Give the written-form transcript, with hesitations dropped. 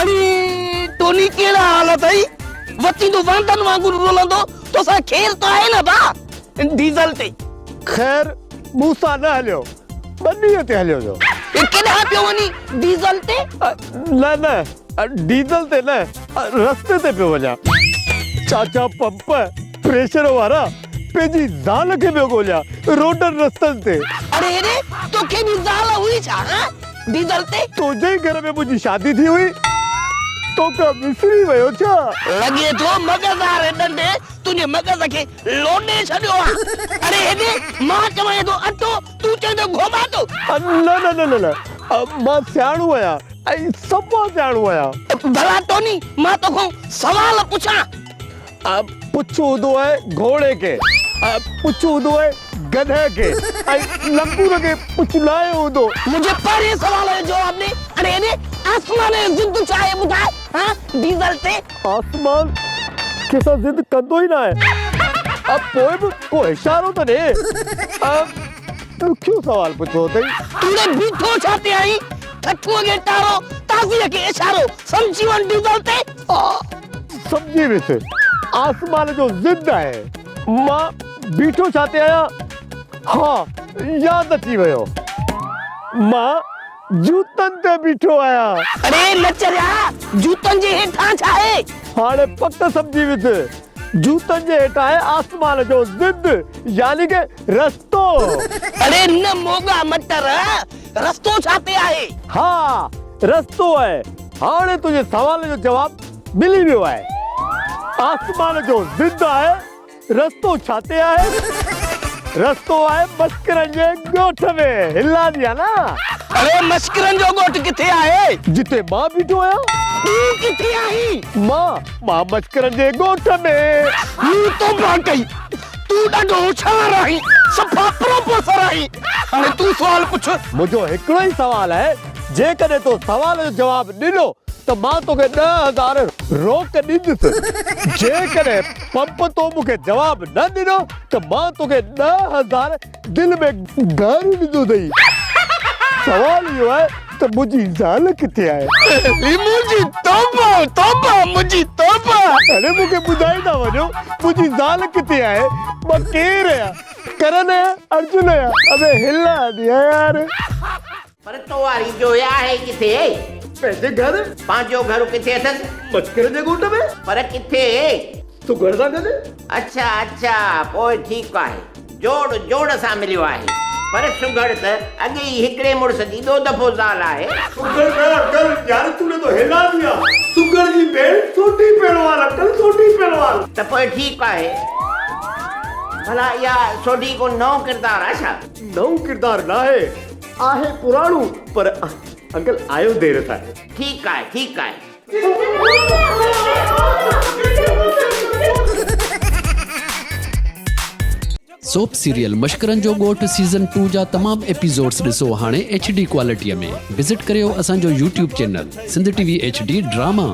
اڙي ٽوني ڪهڙا حال اٿئي؟ وتيندو واندن وانگر رلندو توسان خير ته آهي نه ڀاء؟ ڊيزل تي. خير مون سان نه هليو، ٻنيء تي هليو ويو. ڪيڏانهن پيو وڃين ڊيزل تي؟ نه نه ڊيزل تي نه رستي تي پيو وڃان. چاچا پمپ پريشر وارا پنهنجي زال کي پيو ڳوليان روڊن رستن تي. اڙي هيڏي توکي به زال هئي ڇا هان؟ ڊيزل تي. تنهنجي ئي گهر ۾ منهنجي شادي ٿي هئي، توکان وسري ويو ڇا؟ لڳي ٿو مغز واري ڏنڊي تنهنجي مغز کي لوڏي ڇڏيو آ. اڙي هيڏي مان چوانء ٿو اٽو، تون چئين ٿو گهوٻاٽو. نه نه نه نه مان سياڻو آهيان ۽ صفا سياڻو آهيان. ڀلا ٽوني مان توکان سوال پڇان. پڇ هوندو آهي گهوڙي کي، پڇ هوندو آهي گڏهه کي ۽ لنگور کي پڇ ناهي هوندو. منهنجي پهرين سوال جو جواب ڏي. اڙي هيڏي آسمان جو ضد ڇا آهي ٻڌاء ها ڊيزل تي. آسمان ڪنهن سان ضد ڪندو ئي ناهي. پوء به ڪو اشارو ته ڏي. ڏکيو سوال پڇيو اٿئي. تون ڙي بيٺو ڇا تي آهين؟ ٺٺوء کي ٽارو، تازيء کي اشارو، سمجهي وڃ ڊيزل تي. سمجهي ويس. آسمان جو ضد آهي. مان بيٺو ڇا تي آهيان؟ ها، ياد اچي ويو. مان جوتن تي بيٺو آهيان. اڙي نه چريا، جوتن جي هيٺان ڇا آهي؟ هاڻي پڪ سمجهي ويس. جوتن جي هيٺان آهي آسمان جو ضد يعني ڪه رستو. اڙي نه موڳا مٽر، رستو ڇا تي آهي؟ ها، رستو آهي. هاڻي تنهنجي سوال جو جواب ملي ويو آهي. آسمان جو ضد آهي، رستو ڇا تي آهي؟ رستو آهي مشڪرن جي ڳوٺ ۾. هلان يا نه؟ اڙي مشڪرن جو ڳوٺ ڪٿي آهي؟ جتي مان بيٺو آهيان. تون ڪٿي آهين؟ مان، مان مشڪرن جي ڳوٺ ۾. مون توبه ڪئي. تون ڏاڍو هوشيار آهين، صفا پروفيسر آهين. هاڻي تون سوال پڇ. منهنجو هڪڙو ئي سوال آهي، جيڪڏهن تو سوال جو جواب ڏنو ته مان توکي 10,000 روڪ ڏيندس. جيڪڏهن پمپ تو مون کي جواب نه ڏنو ته مان توکي 10,000 دل ۾ گاريون ڏيندوسئي. سوال اهو آهي ته منهنجي زال ڪٿي آهي؟ هي منهنجي توبه توبه منهنجي توبه. هاڻي مون کي ٻڌائيندا وڃو منهنجي زال ڪٿي آهي؟ مان ڪير آهيان؟ ڪرن آهيان؟ ارجن آهيان؟ ابي هلا ديا يار. پر تو واري جويا آهي ڪٿي؟ پنهنجي گهر. پنهنجو گهر ڪٿي اٿس؟ مڇڪر جي ڳوٺ ۾. پر ڪٿي؟ سگهڙ سان گڏ. اڇا اڇا پوء ٺيڪ آهي. جوڙ جوڙ سان مليو آهي. پر سگهڙ ته اڳي ئي هڪڙي مڙس جي ٻيو دفعو زال آهي. سگهڙ نه انڪل يار تون تو هيلا ديا. سگهڙ جي ڀيڻ سوڍي پهلوان انڪل سوڍي پهلوان. ته پوء ٺيڪ آهي. ڀلا اها سوڍي ڪو نئون ڪردار آهي ڇا؟ نئون ڪردار ناهي، آهي پراڻو پر انڪل آيو دير سان آهي. ٺيڪ آهي ٺيڪ آهي. سوپ سيريل مشڪرن جو ڳوٺ سيزن ٽو جا تمام ايپيسوڊس ڏسو هاڻي ايڇ ڊي ڪوالٽي ۾ وزٽ ڪريو اسان جو YouTube channel Sindh T V H D drama.